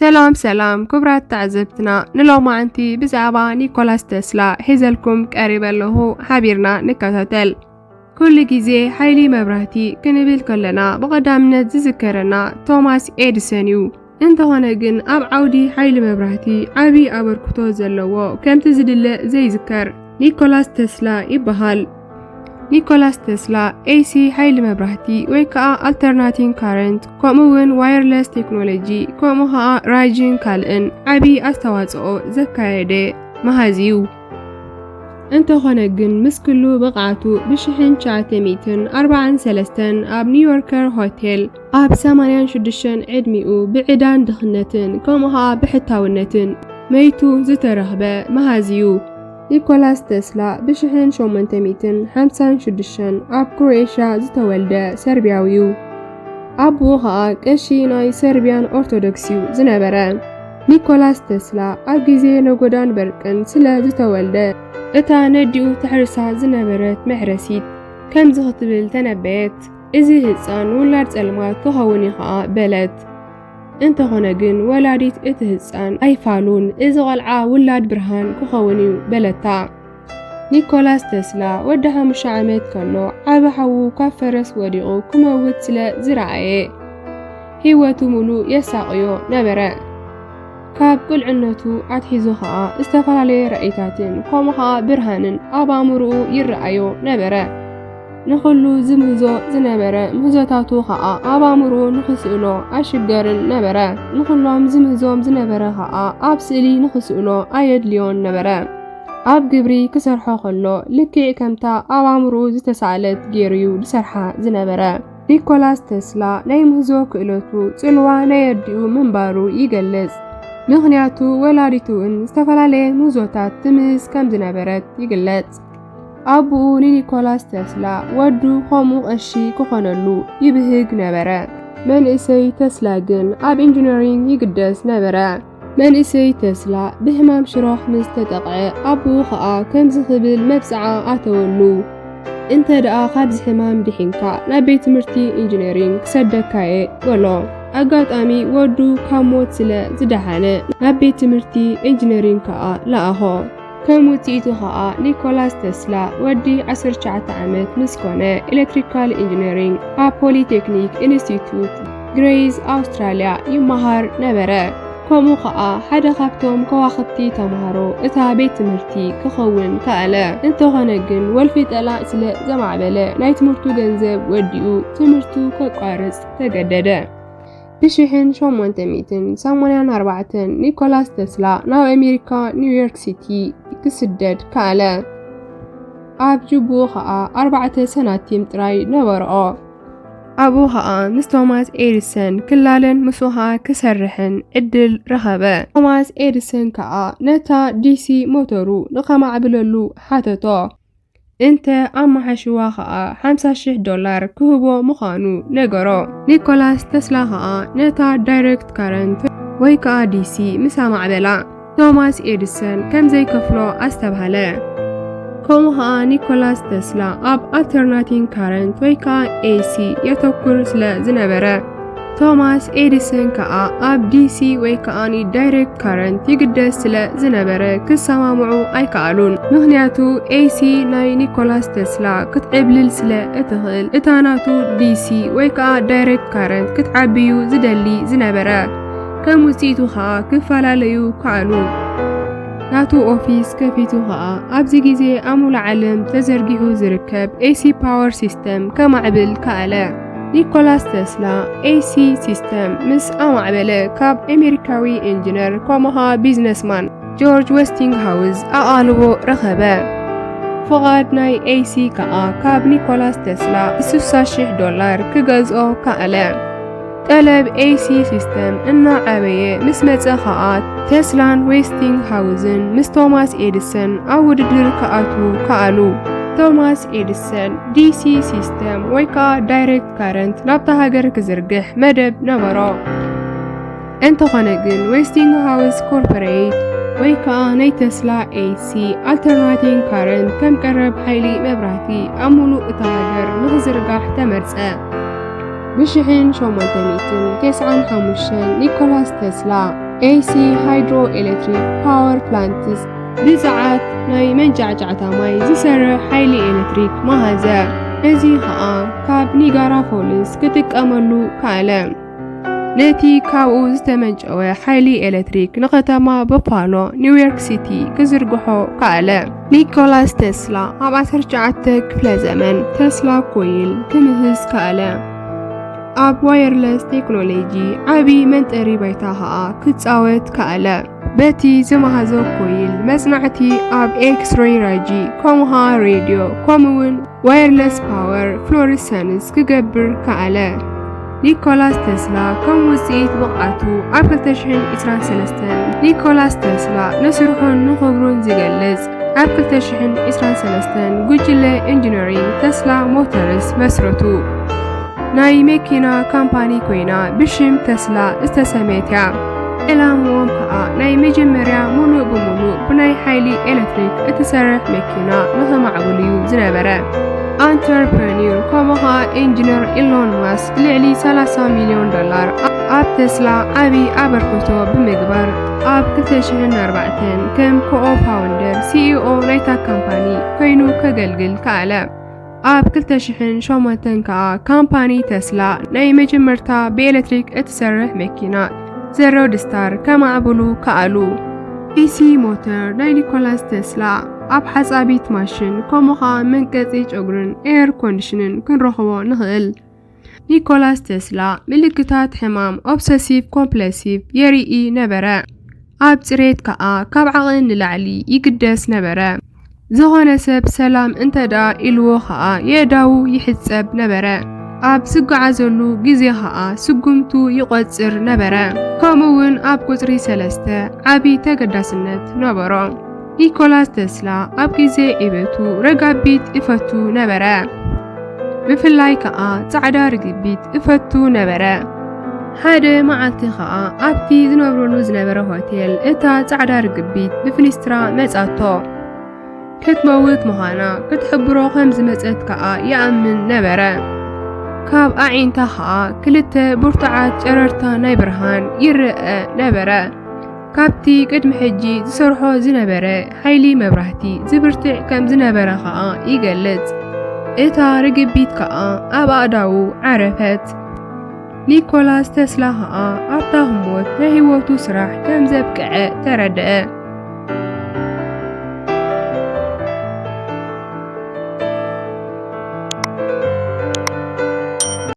ሰላም ሰላም ክቡራት ተዓዘብትና፣ ንሎማዓንቲ ብዛዕባ ኒኮላስ ተስላ ሒዘልኩም ቀሪበ ኣለኹ። ሓቢርና ንከታተል። ኩሉ ግዜ ሓይሊ መብራህቲ ክንብል ከለና ብቐዳምነት ዝዝከረና ቶማስ ኤዲሰን እዩ። እንተኾነ ግን ኣብ ዓውዲ ሓይሊ መብራህቲ ዓቢ ኣበርክቶ ዘለዎ ከምቲ ዝድለ ዘይዝከር ኒኮላስ ተስላ ይበሃል። ኒኮላስ ተስላ ኤሲ ሓይሊ መብራህቲ ወይ ከዓ ኣልተርናቲንግ ካረንት ከምኡ እውን ዋየርለስ ቴክኖሎጂ ከምኡ ከዓ ራይጅን ካልእን ዓቢ ኣስተዋፅኦ ዘካየደ መሃዚ እዩ። እንተኾነ ግን ምስ ኩሉ ብቕዓቱ ብሽሕን ትሽዓተ ሚእትን ኣርባዓን ሰለስተን ኣብ ኒውዮርከር ሆቴል ኣብ ሰማንያን ሽዱሽተን ዕድሚኡ ብዕዳን ድኽነትን ከምኡ ከዓ ብሕታውነትን መይቱ ዝተረኽበ መሃዚ እዩ። ኒኮላስ ተስላ ብሽሕን ሸሞንተ ሚእትን ሓምሳን ሽዱሽተን ኣብ ክሮኤሽያ ዝተወልደ ሰርቢያዊ እዩ። ኣቦኡ ኸኣ ቀሺ ናይ ሰርቢያን ኦርቶዶክስ እዩ ዝነበረ። ኒኮላስ ተስላ ኣብ ግዜ ነጎዳን በርቅን ስለ ዝተወልደ፣ እታ ነዲኡ ተሕርሳ ዝነበረት መሕረሲት ከምዚ ክትብል ተነበየት፣ "እዚ ህጻን ውላድ ጸልማት ክኸውን እዩ ኸኣ" በለት። እንተኾነ ግን ወላዲት እቲ ህጻን ኣይፋሉን፣ "እዚ ቖልዓ ውላድ ብርሃን ክኸውን እዩ" በለታ። ኒኮላስ ተስላ ወዲ ሓሙሽተ ዓመት ከሎ ዓቢ ሓዉ ካብ ፈረስ ወዲቑ ክመውት ስለ ዝረኣየ፣ ህይወቱ ሙሉእ የሳቕዮ ነበረ። ካብ ቁልዕነቱ ኣትሒዙ ኸኣ ዝተፈላለየ ራእይታትን ከምኡ ኸኣ ብርሃንን ኣብ ኣእምሮኡ ይረኣዮ ነበረ። ንኹሉ ዝምህዞ ዝነበረ ምህዞታቱ ኸኣ ኣብ ኣእምሮኡ ንኽስእሎ ኣሽገርን ነበረ። ንኹሎም ዝምህዞም ዝነበረ ኸኣ ኣብ ስእሊ ንኽስእሎ ኣየድልዮን ነበረ። ኣብ ግብሪ ክሰርሖ ከሎ ልክዕ ከምታ ኣብ ኣእምሮኡ ዝተሳእለት ገይሩ እዩ ዝሰርሓ ዝነበረ። ኒኮላስ ተስላ ናይ ምህዞ ክእለቱ ጽልዋ ናይ ኣዲኡ ምንባሩ ይገልጽ። ምኽንያቱ ወላዲቱ እውን ዝተፈላለየ ምህዞታት ትምህዝ ከም ዝነበረት ይግለጽ። ኣቦኡ ንኒኮላስ ተስላ ወዱ ከምኡ ቀሺ ክኾነሉ ይብህግ ነበረ። መንእሰይ ተስላ ግን ኣብ ኢንጂነሪንግ ይግደስ ነበረ። መንእሰይ ተስላ ብሕማም ሽሮኽ ምስ ተጠቕዐ፣ ኣቦኡ ኸኣ ከምዚ ክብል መብጽዓ ኣተወሉ፣ "እንተ ደኣ ካብዚ ሕማም ድሒንካ፣ ናብ ቤት ትምህርቲ ኢንጂነሪንግ ክሰደካ'የ" በሎ። ኣጋጣሚ ወዱ ካብ ሞት ስለ ዝደሓነ፣ ናብ ቤት ትምህርቲ ኢንጂነሪንግ ከኣ ለኣኾ። ከም ውጽኢቱ ኸኣ ኒኮላስ ተስላ ወዲ ዓሰርተ ትሽዓተ ዓመት ምስ ኮነ፣ ኤሌክትሪካል ኢንጂነሪንግ ኣብ ፖሊቴክኒክ ኢንስቲትዩት ግሬይስ ኣውስትራልያ ይመሃር ነበረ። ከምኡ ኸኣ ሓደ ካብቶም ከዋኽብቲ ተምሃሮ እታ ቤት ትምህርቲ ክኸውን ከኣለ። እንተኾነ ግን ወልፊ ጠላዕ ስለ ዘማዕበለ ናይ ትምህርቱ ገንዘብ ወዲኡ ትምህርቱ ከቋርጽ ተገደደ። ብሽሕን ሸሞንተ ሚእትን ሰማንያን ኣርባዕተን ኒኮላስ ተስላ ናብ ኣሜሪካ ኒውዮርክ ሲቲ ክስደድ ከኣለ። ኣብ ጅቡኡ ኸኣ ኣርባዕተ ሰናቲም ጥራይ ነበርኦ። ኣብኡ ኸኣ ምስ ቶማስ ኤዲሰን ክላለን ምስኡ ኸኣ ክሰርሕን ዕድል ረኸበ። ቶማስ ኤዲሰን ከኣ ነታ ዲሲ ሞተሩ ንኸማዕብለሉ ሓተቶ። እንተ ኣመሓሽዋ ኸኣ ሓምሳ ሽሕ ዶላር ክህቦ ምዃኑ ነገሮ። ኒኮላስ ተስላ ኸኣ ነታ ዳይሬክት ካረንት ወይ ከኣ ዲሲ ምስ ኣማዕበላ፣ ቶማስ ኤዲሰን ከም ዘይከፍሎ ኣስተብሃለ። ከምኡ ኸኣ ኒኮላስ ተስላ ኣብ ኣልተርናቲንግ ካረንት ወይ ከኣ ኤሲ የተኩር ስለ ዝነበረ፣ ቶማስ ኤዲሰን ከኣ ኣብ ዲሲ ወይ ከኣ ዳይሬክት ካረንት ይግደስ ስለ ዝነበረ ክሰማምዑ ኣይከኣሉን። ምኽንያቱ ኤሲ ናይ ኒኮላስ ተስላ ክትዕብልል ስለ እትኽእል፣ እታ ናቱ ዲሲ ወይ ከኣ ዳይሬክት ካረንት ክትዓብዩ ዝደሊ ዝነበረ። ከም ውጽኢቱ ኸኣ ክፈላለዩ ከኣሉ። ናቱ ኦፊስ ከፊቱ ኸኣ ኣብዚ ግዜ ኣብ ሙሉእ ዓለም ተዘርጊሑ ዝርከብ ኤሲ ፓወር ሲስተም ከማዕብል ከኣለ። ኒኮላስ ተስላ ኤሲ ሲስተም ምስ ኣማዕበለ ካብ ኣሜሪካዊ ኢንጂነር ከምኡ ኸኣ ቢዝነስማን ጆርጅ ዌስቲንግሃውዝ ኣቓልቦ ረኸበ። ፍቓድ ናይ ኤሲ ከኣ ካብ ኒኮላስ ተስላ ስሳ ሽሕ ዶላር ክገዝኦ ከኣለ። ጠለብ ኤሲ ሲስተም እናዓበየ ምስ መጸ ኸኣ፣ ተስላን ዌስቲንግሃውዝን ምስ ቶማስ ኤዲሰን ኣብ ውድድር ክኣትዉ ከኣሉ። ቶማስ ኤዲሰን ዲሲ ሲስተም ወይ ከኣ ዳይሬክት ካረንት ናብታ ሃገር ክዝርግሕ መደብ ነበሮ። እንተኾነ ግን ዌስቲንግሃውስ ኮርፖሬት ወይ ከኣ ናይ ተስላ ኤሲ ኣልተርናቲንግ ካረንት ከም ቀረብ ሓይሊ መብራህቲ ኣብ ሙሉእ እታ ሃገር ንኽዝርጋሕ ተመርጸ። ብሽሕን ሸሞንተ ሚእትን ተስዓን ሓሙሽተን ኒኮላስ ተስላ ኤሲ ሃይድሮ ኤሌክትሪክ ፓወር ፕላንትስ ብጸዓት ናይ መንጫዕጫዕታ ማይ ዝሰርሕ ሓይሊ ኤሌክትሪክ መሃዘ። እዚ ኸኣ ካብ ኒጋራ ፎልስ ክጥቀመሉ ከኣለ። ነቲ ካብኡ ዝተመንጨወ ሓይሊ ኤሌክትሪክ ንከተማ በፋሎ ኒውዮርክ ሲቲ ክዝርግሖ ከኣለ። ኒኮላስ ቴስላ ኣብ ዓሰርተ ትሽዓተ ክፍለ ዘመን ቴስላ ኮይል ክምህዝ ከኣለ። ኣብ ዋየርለስ ቴክኖሎጂ ዓቢ መንጠሪ ባይታ ኸኣ ክጻወት ከኣለ። በቲ ዝመሃዞ ኮይል መጽናዕቲ ኣብ ኤክስሬይ ራጂ፣ ከምኡ ኸኣ ሬድዮ፣ ከምኡውን ዋየርለስ ፓወር ፍሎሪሰንስ ክገብር ከኣለ። ኒኮላስ ቴስላ ከም ውጽኢት ብቕዓቱ ኣብ ክልተ ሽሕን ዕስራን ሰለስተን ኒኮላስ ቴስላ ንስርሑን ንኽብሩን ዝገልጽ ኣብ ክልተ ሽሕን ዕስራን ሰለስተን ጉጅለ ኢንጂነሪንግ ቴስላ ሞተርስ መስረቱ። ናይ መኪና ካምፓኒ ኮይና ብሽም ቴስላ ዝተሰመየት እያ። ዕላምኦም ከኣ ናይ መጀመርያ ሙሉእ ብሙሉእ ብናይ ሓይሊ ኤሌክትሪክ እትሰርሕ መኪና ንኸማዕብሉ እዩ ዝነበረ። ኣንተርፕረኒር ከምኡ ኸኣ ኢንጂነር ኢሎን ማስክ ልዕሊ ሰላሳ ሚልዮን ዶላር ኣብ ቴስላ ዓቢ ኣበርክቶ ብምግባር ኣብ ክልተ ሽሕን ኣርባዕተን ከም ኮኦ ፋውንደር ሲኢኦ ናይታ ካምፓኒ ኮይኑ ከገልግል ከኣለ። ኣብ ክልተ ሽሕን ሸሞንተን ከኣ ካምፓኒ ቴስላ ናይ መጀመርታ ብኤሌክትሪክ እትሰርሕ መኪና ዘ ሮድስታር ከማዕብሉ ከኣሉ። ኢሲ ሞተር ናይ ኒኮላስ ቴስላ ኣብ ሓጻቢት ማሽን ከምኡ ኸኣ መንቀጺ ጨጉርን ኤር ኮንዲሽንን ክንረኽቦ ንኽእል። ኒኮላስ ቴስላ ምልክታት ሕማም ኦብሰሲቭ ኮምፕለሲቭ የርኢ ነበረ። ኣብ ጽሬት ከኣ ካብ ዓቐን ንላዕሊ ይግደስ ነበረ። ዝኾነ ሰብ ሰላም እንተ ደኣ ኢልዎ ኸኣ የእዳዉ ይሕጸብ ነበረ። ኣብ ዝጓዓዘሉ ግዜ ኸኣ ስጉምቱ ይቖጽር ነበረ። ከምኡ እውን ኣብ ቁጽሪ ሰለስተ ዓቢ ተገዳስነት ነበሮ። ኒኮላስ ቴስላ ኣብ ግዜ ዕቤቱ ረጋቢት ይፈቱ ነበረ። ብፍላይ ከኣ ጻዕዳ ርግቢት እፈቱ ነበረ። ሓደ መዓልቲ ከኣ ኣብቲ ዝነብረሉ ዝነበረ ሆቴል እታ ጻዕዳ ርግቢት ብፍኒስትራ መጻቶ። ክትመውት ምዃና ክትሕብሮ ከም ዝመጸት ከኣ ይኣምን ነበረ። ካብ ኣዒንታ ከኣ ክልተ ብርቱዓት ጨረርታ ናይ ብርሃን ይረአ ነበረ። ካብቲ ቅድሚ ሕጂ ዝሰርሖ ዝነበረ ሓይሊ መብራህቲ ዝብርትዕ ከም ዝነበረ ከኣ ይገልጽ። እታ ርግቢት ከኣ ኣብ ኣእዳዉ ዓረፈት። ኒኮላስ ቴስላ ከኣ ኣብታ ህሞት ናይ ህይወቱ ስራሕ ከም ዘብቅዐ ተረድአ።